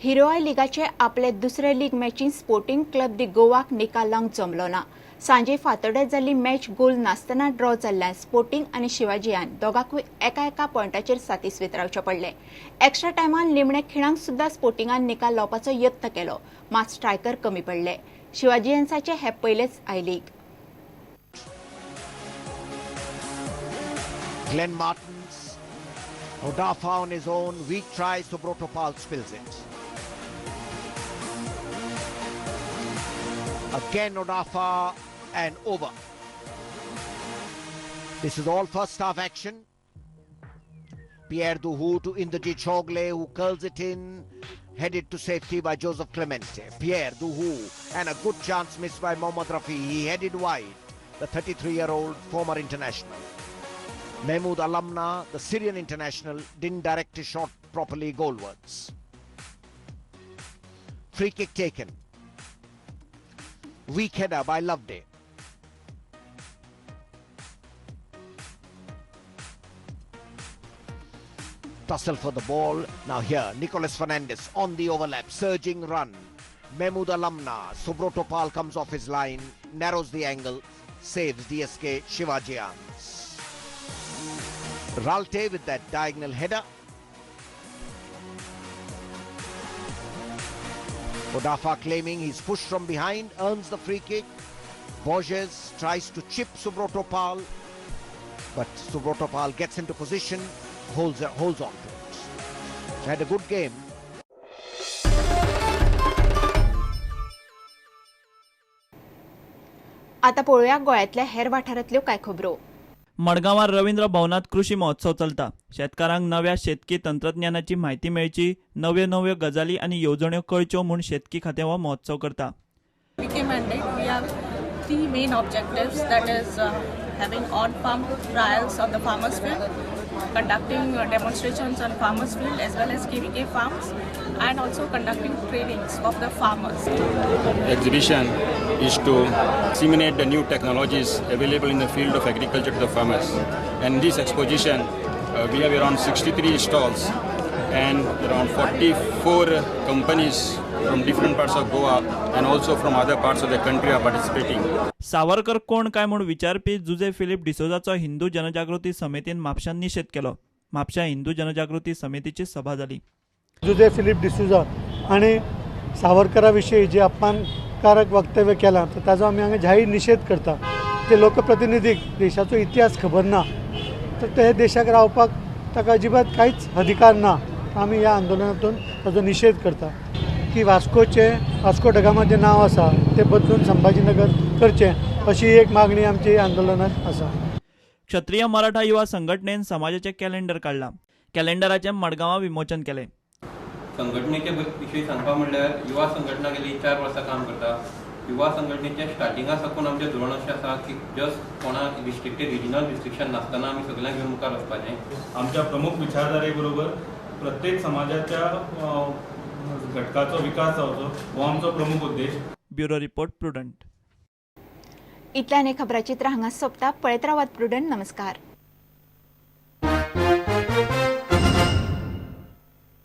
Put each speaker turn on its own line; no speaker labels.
Hero I लिगाचे आपले दुसरे league मॅचींत स्पोर्टिंग क्लब दी गोवाक निकाल लावंक जमलो ना. सांजे फातोड्यार जाल्ली मॅच गोल नासतना ड्रॉ जाल्ल्यान स्पोर्टिंग आनी शिवाजीयान दोगांकूय एका एका पॉयंटाचेर सातिस्वेत रावचें पडलें. एक्स्ट्रा टायमान निमण्या खिणांक सुद्दां स्पोर्टिंगान निकाल लावपाचो यत्न केलो, मात स्ट्रायकर कमी पडले. शिवाजीयन्साचे हे पयलेच I league.
Glenn Martins, Odafa on his own, weak try, Subroto Pal spills it. Again Odafa and over. This is all first half action. Pierre Duhu to Inderjit Chogle, who curls it in, headed to safety by Joseph Clemente. Pierre Duhu, and a good chance missed by Mohammad Rafi. He headed wide, the 33-year-old former international. Mehmood Alamna, the Syrian international, didn't direct his shot properly goalwards. Free kick taken. Weak header by Loveday. Tussle for the ball. Now here, Nicolas Fernandez on the overlap, surging run. Mehmood Alamna, Subroto Pal comes off his line, narrows the angle, saves DSK Shivajians. Ralte with that diagonal header. Odafa claiming he's pushed from behind, earns the free kick. Borges tries to chip Subroto Pal, but Subroto Pal gets into position, holds on to it. Had a good game.
आता पळोवया गोंयांतल्या हेर वाठारांतल्यो कांय खबरो.
मडगांवां रवींद्र भवनांत कृशी महोत्सव चलता. शेतकारांक नव्या शेतकी तंत्रज्ञानाची म्हायती मेळची, नव्यो नव्यो गजाली आनी येवजण्यो कळच्यो म्हूण शेतकी खातें हो महोत्सव करता.
KVK mandate, we have three main objectives, that is having on-farm trials on the farmers field, conducting demonstrations on farmers field as well as KVK farms, and also conducting trainings of the farmers.
Exhibition is to disseminate the new technologies available in the field of agriculture to the farmers. And this exposition, we have around 63 stalls and around 44 companies from different parts of Goa and also from other parts of the country are participating.
Savarkar कोण काय म्हूण विचारपी जुजे फिलीप डिसोजाचो हिंदू जनजागृती समितीन म्हापशां निशेध केलो. म्हापशां हिंदू जनजागृती समितीची सभा जाली.
जुजे फिलीप डिसोजा आनी सावरकरा विशीं जे अपमानकारक वक्तव्य केलां तर ताजो आमी हांगा जाहीर निशेध करता. ते लोकप्रतिनिधीक देशाचो इतिहास खबर ना तर ते देशाक रावपाक ताका अजिबात कांयच अधिकार ना. आमी ह्या आंदोलनातून ताजो निशेध करता की वास्कोचे वास्को डगामा जें नांव आसा तें बदलून संभाजीनगर करचें अशी एक मागणी आमची आंदोलनात आसा.
क्षत्रिय मराठा युवा संघटनेन समाजाचें कॅलेंडर काडलां. कॅलेंडराचें मडगांवां विमोचन केलें.
संघटनेचे विशय सांगपा म्हणल्यार युवा संघटना गेली 4 वर्सां काम करता. युवा संघटनेच्या स्टार्टिंगा साकून आमचें धोरण अशें आसा की जस्ट कोणाक रिस्ट्रिक्टेड रिजनल रिस्ट्रिक्शन नासतना आमी सगळ्यांक घेवन मुखार वचपाचें.
आमच्या प्रमुख विचारधारे बरोबर प्रत्येक समाजाच्या घटकाचो विकास जावचो हो आमचो प्रमुख उद्देश.
Bureau report, Prudent.
इतल्यान हे खबराचित्र हांगा सोंपता. पळयत रावात प्रुडंट. नमस्कार.